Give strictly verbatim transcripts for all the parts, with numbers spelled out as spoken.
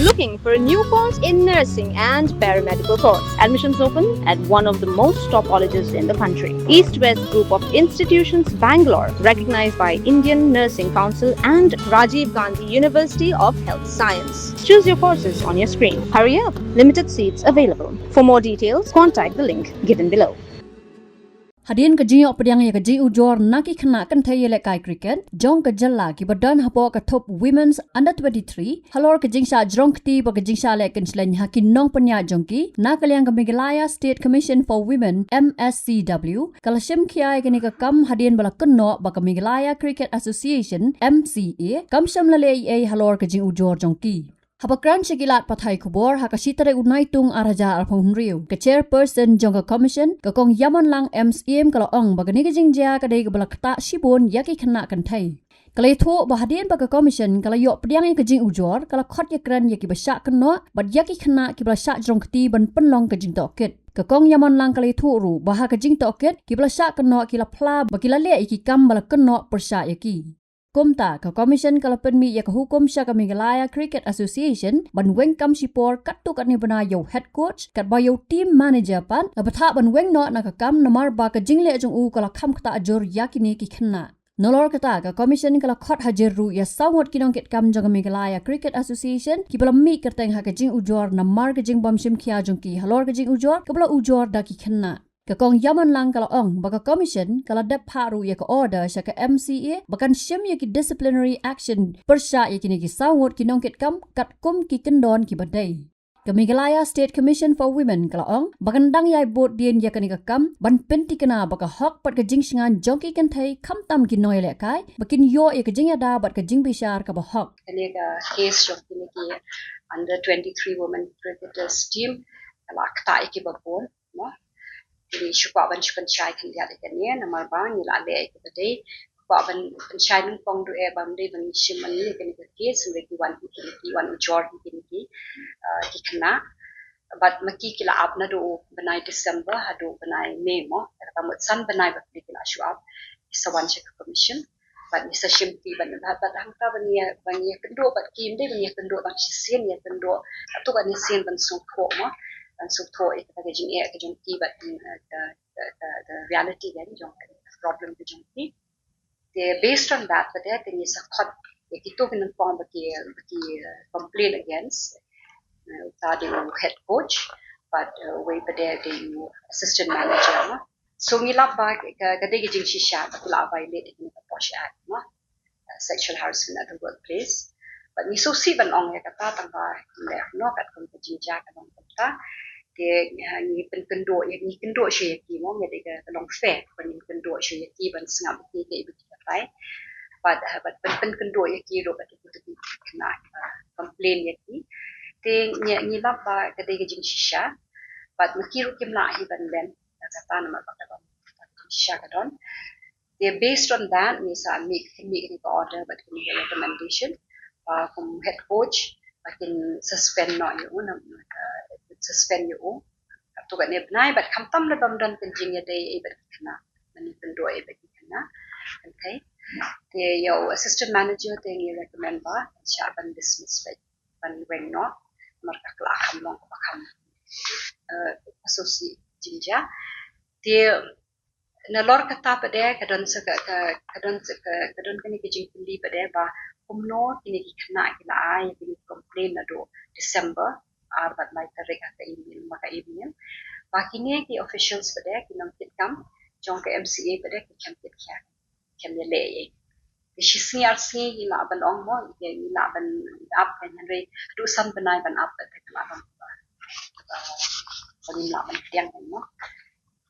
Looking for a new course in nursing and paramedical course? Admissions open at one of the most top colleges in the country. East West Group of Institutions, Bangalore, recognized by Indian Nursing Council and Rajiv Gandhi University of Health Science. Choose your courses on your screen. Hurry up, limited seats available. For more details, contact the link given below. Hadien ka jingïoh pdiang ïa ka jingujor na ki khynnah kynthei ïalehkai cricket jong ka jylla kiba don hapoh ka thup Women's Under twenty-three, halor ka jingshah jrong kti bad ka jingshah leh kynshlei ha ki nongpynïaid jong ki, na ka liang ka Meghalaya State Commission for Women, M S C W, ka la shim khia ïa kane ka kam hadien ba la kynnoh ba ka Meghalaya Cricket Association, M C A, kam shym la leh ei ei halor ka jingujor jong ki. Haba kren sha ki lad pathai khubor ha ka shi tarik u Naitung ar hajar arphew hynriew, ka chairperson jong ka commission, ka Kong Ïamonlang M Syiem, ka la ong ba kane ka jingjia ka dei kaba la ktah shibun ïa ki khynnah kynthei. Ka la ïathuh ba hadien ba ka commission ka la ïoh pdiang ïa ka jingujor, ka la khot ïa kren ïa kiba shah kynnoh bad ïa ki khynnah kiba la shah jrong kti ban pynlong ka jingtohkit. Ka Kong Ïamonlang ka la ïathuh ruh ba ha ka jingtohkit, kiba la shah kynnoh ki la phla ba ki la leh ïa ki kam ba la kynnoh pyrshah ïa ki. Kumta, ka commission ka la pynmih ïa ka hukum sha ka Meghalaya Cricket Association ban weng kam shipor katto katne bnai ïa u head coach, katba ïa u team manager pat la bthah ban weng noh na ka kam, namar ba ka jingleh jong u ka la kham ktah jur ïa kine ki khynnah. Nalor kata, ka commission ka la khot hajir ruh ïa saw ngut ki nongkitkam jong ka Meghalaya Cricket Association kiba la mih kyrteng ha ka jingujor namar ka jingbym shim khia jong ki halor ka jingujor kaba la ujor da ki khynnah. Ka Kong Ïamonlang ka la ong ba ka commission ka la dep phah ruh ïa ka order sha ka M C A ba kan shim ïa ki disciplinary action pyrshah ïa kine ki saw ngut ki nongkitkam katkum ki kyndon kiba dei. Ka Meghalaya State Commission for Women ka la ong ba kan dang ïai bud dien ïa kane ka kam ban pynthikna ba ka hok bad ka jingshngaiñ jong ki kynthei, khamtam ki nongïalehkai, ba kin ïoh ïa ka jingïada bad ka jingbishar kaba hok. Kane ka case jong kine ki under twenty-three women cricketers team ka la ktah ïa kiba bun, mo. Ngi shu kwah ban shu pynshai khyndiat ïa kane namar ba ngi la leh ïa kiba dei. Kwah ban pynshai nyngkong, duh eh ba ym dei ba ngi shim ïa kane ka case, hynrei ki wan hi kine ki, wan ujor hi kine ki, uh, ki khynnah. Bad ma ki ki la ap naduh u bnai December haduh bnai May, mo. Kata mut san bnai ba ki la shu ap, ki sa wan sha ka commission. Bad ngi sa shim kti bad, bad, bad hangta ba ngi, ba ngi ïakynduh bad ki, ym dei ba ngi ïakynduh tang shisien, ngi ïakynduh katto katne sien ban sngewthuh, mo, ban sngewthuh ïa kata ka jingeh ka jong ki bad, eh, ka, ka, ka, ka reality ka jong ka problem ka jong ki. Te based on that, bad te ngi sa khot ïa kito ki nyngkong ba ki, ba ki, eh, complain against, eh, uta dei u head coach bad, eh, uwei pat dei u assistant manager, mo. So ngi lap ba ka, ka dei ka jingshisha ba ki la violate ïa kane ka POSH Act, mo, uh, sexual harassment at the workplace. Bad ngi sngewsih ban ong ïa kata tang ba ngi leh noh katkum ka jingjia ka long kumta. Te, uh, ngi pynkynduh ïa, ngi kynduh shuh ïa ki, mo, ngi dei ka, ka long fair ba ngin kynduh shuh ïa ki ban sngap ïa ki kaei ba ki batai. Bad, uh, bad pyn, pynkynduh ïa ki ruh bad ïa kito ki khynnah, uh, complain ïa ki. Te ngi, ngi lap ba ka dei ka jingshisha. Bad ma ki ruh kim lah hi ban len ïa kata namar ba ka long ka jingshisha ka don. Te based on that, ngi sa mih, mih kane ka order bad kane ka recommendation, uh, kum head coach ba kin suspend noh ïa u, na, uh, suspend ïa u katto katne bnai bad khamtam lada ym don ka jingïadei ei bad ki khynnah, ban ïakynduh ei bad ki khynnah. Okay. Te ïa u assistant manager te ngi recommend ba shah ban dismiss bad ban weng noh namar ka la kham long kaba kham, eh, associate jingjia. Te nalor kata pat de ka don sa ka, ka, ka don sa ka, ka don kane ka jingkylli pat de ba kumno kine ki khynnah ki la ai kine ki complain naduh December ar bad lai tarik ha ka email, ma ka email. Ba kine ki officials pat de ki nongkitkam jong ka M C A pat de ki khlem kit khia, khlem ïaleh ei. Te shi sngi ar sngi ngi lah ban ong mo, ngi lah ban ap, hynrei haduh san bnai ban ap pat de ka lah ban, ban, ngim lah ban pdiang mo.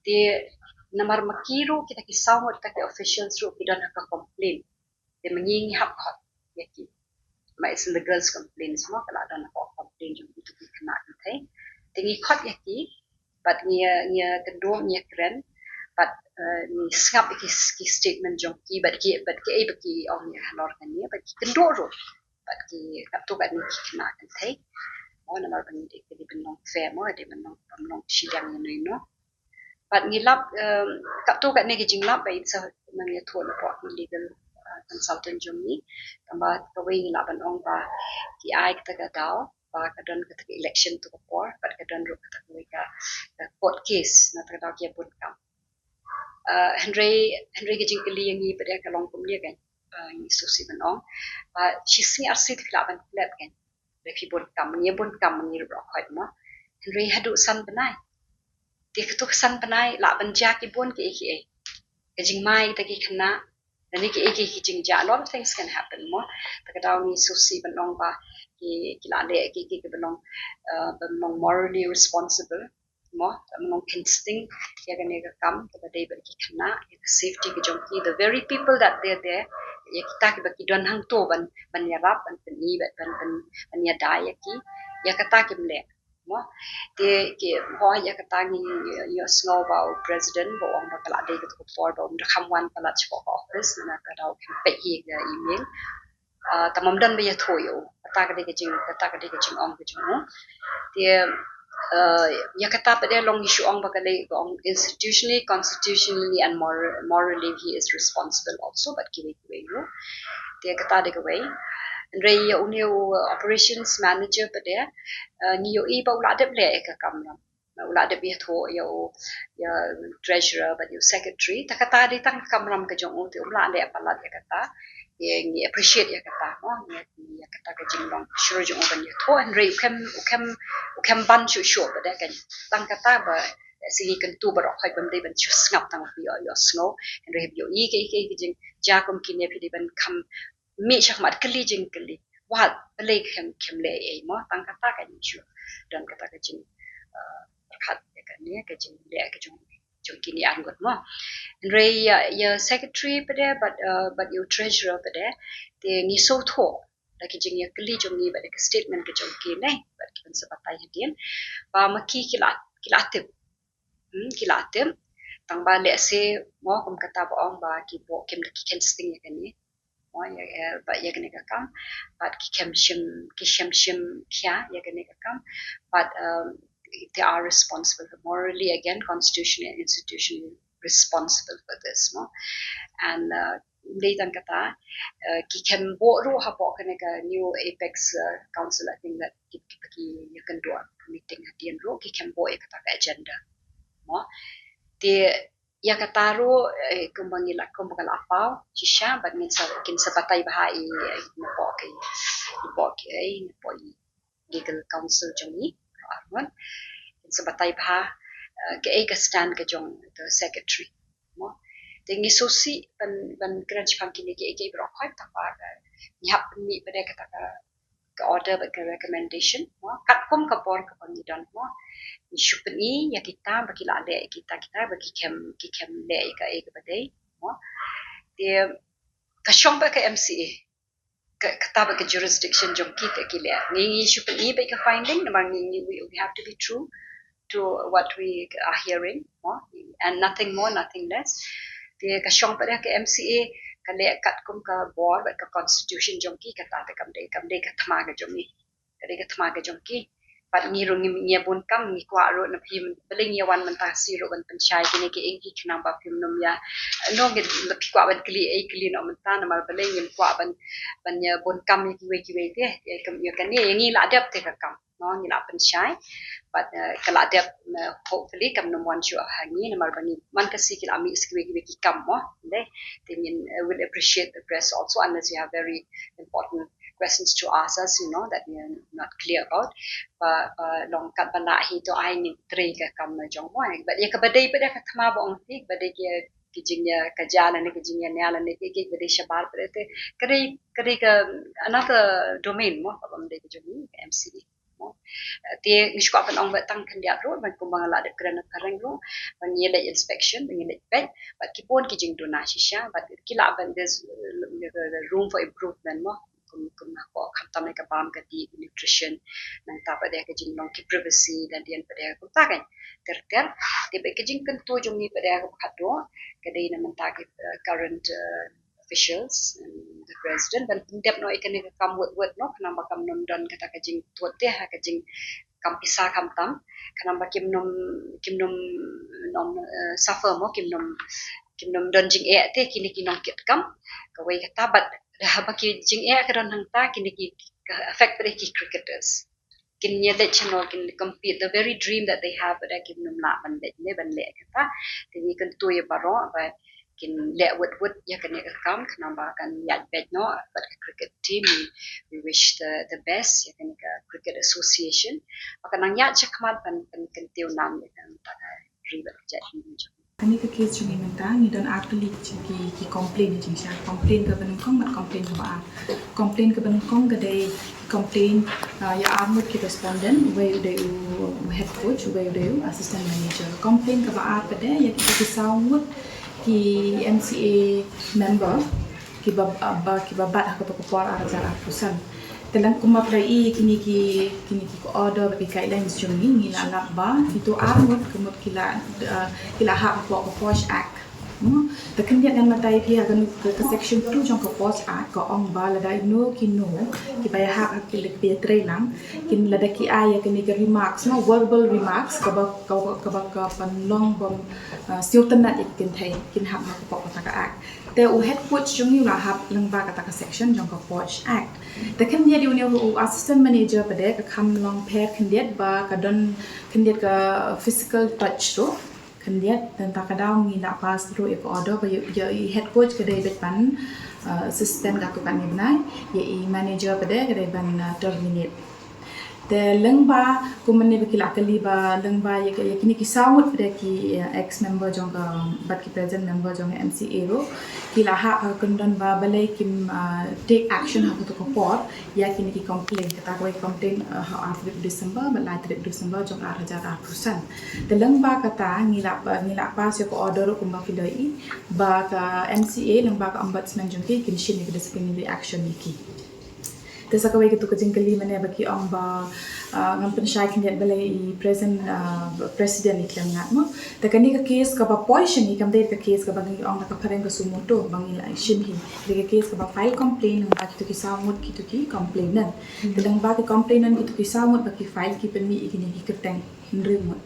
Te namar ma ki ruh kita ki saw ngut kita ki officials ruh ki don ha ka complain. Te ma ngi ngi hap khot ïa ki. Ma it's in the girls complaints mo, ka la don ha ka complain jong kito ki khynnah kynthei. Te ngi khot ïa ki bad ngi, ngi ïakynduh, ngi ïakren bad, eh, ngi sngap ïa ki, ki statement jong ki bad ki, bad kiei ba ki ong ïa halor kane bad ki kynduh ruh bad ki katto katne ki khynnah kynthei. Mo, namar ba ngi dei, dei ban long fair mo, dei ban long, ban long shiliang ïano ïano. Bad ngi lap, em, katto katne ki jinglap ba in sa nang ïathuh na pdeng ki legal, eh, consultant jong ngi. Tangba kawei ngi lah ban ong ba ki ai kata ka daw ba ka don kata ka election tu ka por, bad ka don ruh kata ka wei ka, ka court case, na kata ka daw ki ïa bun kam. Uh, hynrei, hynrei ka jingkylli ïa ngi pat ka long kumne kan, uh, ngi sngewsih ban ong ba shi sngi ar sngi te ki lah ban klet kan. Ba phi bun kam, ngi bun kam, ngi ruh khot mo. Hynrei haduh san bnai, te kato ka san bnai lah ban jia ki bun kiei kiei. Ka jingmai kita ki khynnah, lane kiei kiei ki jingjia, a lot of things can happen mo. Ta ka daw ngi sngewsih ban ong ba ki, ki lah leh kiei kiei kiba long, uh, ban long morally responsible mo, ban long instinct ïa kane ka kam, kaba dei bad ki khynnah, ïa ka safety ka jong ki, the very people that they're there, ïa kita kiba ki don hangto ban, ban ïarap, ban pyni, ban, ban, ban, ban ïada ïa ki, ïa kata kim leh mo. Te ki, ho, ïa kata ngi ïohsngew ba u president ba u ong ba ka la dei kato ka por ba um da kham wan palat shapoh ka office, na ka daw u kham peit hi ka email. Ah, te ym don ba ïathuh ïa u. Kata ka dei ka jing, kata ka dei ka jingong ka jong u. Te, ah, ïa kata pat de long ngi shu ong ba ka dei ka ong institutionally, constitutionally and mor-, morally he is responsible also, bad kiwei kiwei ruh. Te kata dei kawei. Hynrei ïa une u operations manager pat de, ah, ngi ïohi ba u la dep leh ïa ka kamram. U la dep ïathuh ïa u, ïa treasurer bad ïa u secretary, ta kata dei tang ka kamram ka jong u, te um lah leh palat ïa kata. Te ngi appreciate ïa kata mo, ïa, ïa kata ka jinglong shuh jong u ban ïathuh, hynrei u khlem, u khlem, u khlem ban shuh shuh pat de kan. Tang kata ba, eh, sngi kyntu baroh khoit bym dei ban shu sngap tang ba ïoh, ïohsngew, hynrei ïohi kiei kiei ki jingjia kum kine phi dei ban kham mih shakhmat kylli jingkylli. Wat, balei khlem, khlem leh ei mo, tang kata kan shu don kata ka jing, eh, pyrkhat ïa kane ka jingleh ka jong, jong kine arngut mo. Hynrei ïa, ïa secretary pat de, bad, eh, bad ïa u treasurer pat de, te ngi sngewthuh da ki jingïakylli jong ngi bad da ka statement ka jong ki ne, bad ki ban sa batai hadien ba ma ki ki la, ki la tip. Hmm, ki la tip. Tang ba lehse mo kum kata ba ong ba ki bok kim da ki khein sting ïa kane. Mo ïa, ïa, ba ïa kane ka kam. Bad ki khlem shim, ki khlem shim khia ïa kane ka kam. Bad, um, they are responsible morally again, constitutionally and institutionally responsible for this, no? And, uh, dei tang kata, uh, ki khlem buh ruh hapoh kane ka new apex, uh, council, I think that ki, ki, ki ïakynduh meeting hadien ruh, ki khlem buh ïa kata ka agenda. Mo? Te ïa kata ruh, eh, kumba ngi la, kumba ka la paw shisha, bad ngin sa, kin sa batai bha i, eh, napoh ki, napoh ki, eh, napoh i legal counsel jong ngi, Armon. Kin sa batai bha, eh, kaei ka stand ka jong ka secretary. Mo. Te ngi sngewsih ban, ban kren shaphang kine kiei kiei baroh khoit, tang ba ngi hap pynmih pat de kata ka, ka order bad ka recommendation, mo. Katkum ka bor kaba ngi don, mo. Ngi shu pyni ïa kita ba ki la leh ïa kita, kita ba ki khlem, ki khlem leh ïa kaei kaba dei, mo. Te ka shong bad ka M C A. Ka, kata bad ka jurisdiction jong ki te ki leh. Ngi, ngi shu pyni bad ka finding, namar ngi, ngi, we, we have to be true to what we are hearing, mo, and nothing more, nothing less. Te ka shong pat de ka M C A, ka leh katkum ka bor bad ka constitution jong ki, kata te kam dei, kam dei ka thma ka jong ngi. Ka dei ka thma ka jong ki. Bad ngi ruh ngi, ngi ïa bun kam, ngi kwah ruh na phi, balei ngi ïa wan mynta shi ruh ban pynshai kine kiei kiei khnang ba phim nym ïa, no, ngi, phi kwah ban kylli ei, kylli noh mynta, namar balei ngim kwah ban, ban ïa bun kam ïa kiwei kiwei te, ïa kam, ïa kane, ïa ngi la dep te ka kam, no, ngi la pynshai. Bad, eh, ka la dep, eh, hopefully kam nym wan shuh ha ngi, namar ba ngi man ka sngi ki la mih sa kiwei kiwei ki kam, mo, dei. Te ngin, eh, will appreciate the press also, unless you have very important questions to ask us, you know, that we are not clear about. Ba, ba long katba lah hi to ai ngin trei ka kam na jong mo. Bad ïa kaba dei pat de ka thma ba ong hi, ba dei ki, ki jingïa ka ja lane ki jingïa nia lane ki, ki ba dei shabar pat de te. Ka dei, ka dei ka another domain mo, kaba ym dei ka jong ngi, ka M C A. Mo. Eh, te ngi shu kwah ban ong bad tang khyndiat ruh, ban kumba nga la dep kren na phareng ruh, ban ïaleit inspection, ban ïaleit peit, bad ki bun ki jingduna shisha, bad ki lah ban, there's, uh, room for improvement mo. Kum, kum hapoh khamtam ïa ka bam ka dih, nutrition, nangta pat de ka jinglong ki privacy, lane pat de kumta kan. Ter ter, te bad ka jingkyntu jong ngi pat de ka ba khadduh, ka dei na mynta ki, uh, current, uh, officials, and the president, ban pyndep noh ïa kane ka kam wut wut noh, khnang ba kam nym don kata ka jingtuid te ha ka jingkam pisa khamtam, khnang ba kim nym, kim nym, nym, eh, suffer mo, kim nym, kim nym don jingeh te kine ki nongkitkam. Kawei kata bad haba ki jingeh ka don hangta, kine ki, ka affect pat de ki cricketers. kin ïa leit shano, kin compete, the very dream that they have, ba da kim nym lah ban leit ne ban leh kata. Te ngi kyntu ïa baroh ba kin leh wut wut ïa kane ka kam, khnang ba kan ïaid beit noh bad ka cricket team. We wish the the best ïa kane ka cricket association, ba kan nang ïaid shakhmat ban ban kyntiew nam ïa kane ka ri bad ka jaitbynriew. Kane ka case jong ngi mynta ngi don ar tylli ki, ki complain, jingshah complain kaba nyngkong bad complain kaba ar. Complain kaba nyngkong ka dei complain, uh, ïa ar ngut ki respondent, uwei u dei u head coach, uwei u dei u assistant manager. Complain kaba ar ka dei ïa kita ki saw ngut ki M C A member kiba, ba, kiba bat ha kato ka por ar hajar arphew san. Te lada kumba phi la i kine ki, kine ki order bad ki guidelines jong ngi, ngi la lap ba kito ar ngut ka mut ki la, uh, ki la hap hapoh ka POSH Act. Hmm. Te khyndiat ngan batai ïa phi ha ka, ka section two jong ka POSH Act ka ong ba lada ino kino kiba ïahap ha ki leh, kiba ïatreilang, kin lada ki ai ïa kine ki remarks, no, verbal remarks kaba, kaba, kaba ka pynlong bym, uh, sngewtynnad ïa ki kynthei, kin hap noh hapoh kata ka act. Te u head coach jong ngi u la hap lyngba kata ka section jong ka POSH Act. Te khyndiat ïa une u assistant manager pat de ka kham long pher khyndiat ba ka don khyndiat ka physical touch ruh. Khyndiat, te mynta ka daw ngi la pass ruh ïa ka order ba ïa, ïa i head coach ka dei beit ban, uh, suspend katto katne bnai, ïa i manager pat de ka dei ban, uh, terminate. Te lyngba kumne ba ki la kylli ba lyngba ïa, ïa kine ki saw ngut pat de ki, eh, ex member jong ka bad ki present member jong ka M C A ruh, ki la hap ha ka kyndon ba balei kim, ah, take action ha kato ka por ïa kine ki complain, kata kawei complain, eh, ha ar tarik December bad lai tarik December jong ar hajar arphew san. Te lyngba kata ngi la, ngi la pass ïa ka order ruh kumba phi la i ba ka M C A lyngba ka ombudsman jong ki kin shim ïa ka disciplinary action ïa ki. Te sa kawei katu ka jingkylli mynne ba ki ong ba, ah, ngan pynshai khyndiat balei i present, ah, president i khlem ngat mo. Te kane ka case kaba poi sha ngi kam dei ka case kaba ngi ong da ka phareng ka suo motu ba ngi la shim hi. Dei ka case kaba file complaint lyngba kitu ki saw ngut kitu ki complainant. Te lyngba ki complainant kitu ki saw ngut ba ki file ki pynmih ïa kine ki kyrteng hynriew ngut.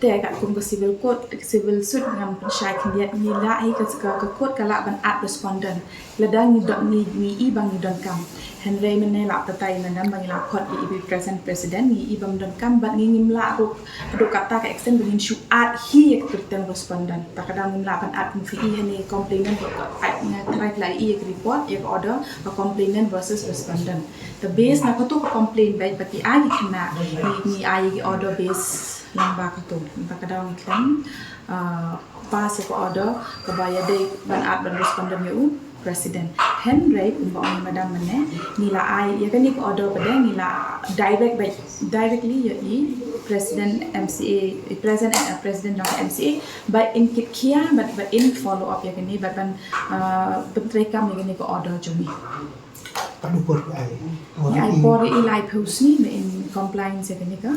Te katkum ka civil court, civil suit ngan pynshai khyndiat ngi la hi ka, ka, ka court ka lah ban at respondent. Lada ngi don, ngi, ngi i ba ngi donkam. Hynrei mynne la batai mynne ba ngi la khot ïa i present president, ngi i bym donkam bad ngi ngim lah ruh haduh kata ka extent ba ngin shu at hi ïa ka kyrteng respondent. Ta ka daw ngim lah ban at, kum phi i hangne complainant ruh ka at, nga tharai la i ïa ka report, ïa ka order, ka complainant versus respondent. Te base na katu ka complain beit ba ki ai ki khynnah, ngi, ngi ai ïa ki order base lyngba katu. Mynta ka daw ngi khlem, ah, pass ïa ka order kaba ïadei ban at ban respondent ïa u president. Hynrei kumba ong i madam mynne, ngi la ai ïa kane ka order pat de, ngi la direct beit, directly ïa i president M C A, i present, eh, president jong M C A, ba in kit khia, ba, ba in follow up ïa kane, ba ban, ah, pyntreikam ïa kane ka order jong ngi. Katno por ai? Ngi ai por ïa i laiphew sngi ba in compliance ïa kane ka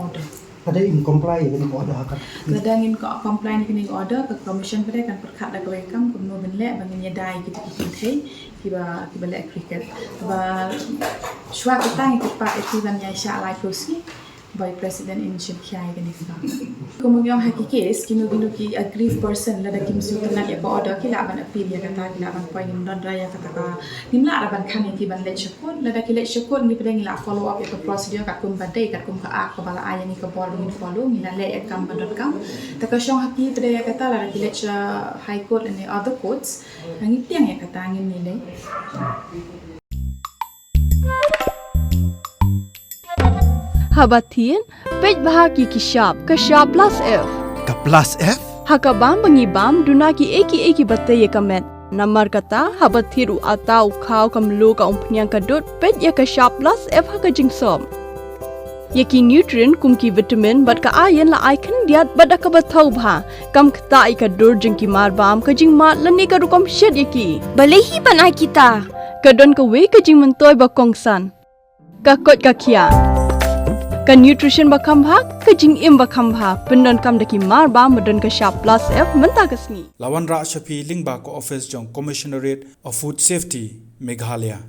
order. Lada im comply ïa kane ka order ha ka, lada ngim comply ïa kane ka order, ka commission pat de kan pyrkhat da kawei ka kam kumno ban leh ba ngin ïada ïa kita ki kynthei kiba, kiba leh cricket. Ba shuwa kata ngi kyrpad ïa phi ban ïaishah laiphew sngi ba i president in shim khia ïa kane ka kam. Kumba ngi ong ha ki case, kino kino ki aggrieved person, lada kim sngewtynnad ïa ka order ki lah ban appeal ïa kata, ki lah ban poi, ngim don re ïa kata ka, ngim lah re ban khang ïa ki ban leit sha court. Lada ki leit sha court ngi pat de ngi la follow up ïa ka procedure katkum ba dei, katkum ka act kaba la ai ïa ngi ka bor ba ngin follow, ngi la leh ïa ka kam ba donkam. Te ka shong ha ki pat de ïa kata, lada ki leit sha High Court lane other courts, ngi tieng ïa kata, ngin ïa leh. Haba thied, peit bha ki, ki shap, ka shap plus F. Ka plus F? Ha ka bam ba ngi bam, duna kiei kiei kiba tei ïa ka met. Namar kata, haba thied u atta, u khaw, ka mluh, ka umphniang, ka dud, peit ïa ka shap plus F ha ka jingsop. Ïa ki nutrient kum ki vitamin bad ka iron la ai khyndiat bad da kaba thaw bha. Kam ktah ïa ka dur jong ki mar bam, ka jingmad lane ka rukom shet ïa ki. Balei hi ban ai kita? Ka don kawei ka jingmyntoi ba kongsan. Ka koit ka khiah. Ka nutrition ba kham bha, ka jingim ba kham bha. Pyndonkam da ki mar bam ba don ka shap plus F mynta ka sngi. La wanrah sha phi lyngba ka office jong Commissionerate of Food Safety, Meghalaya.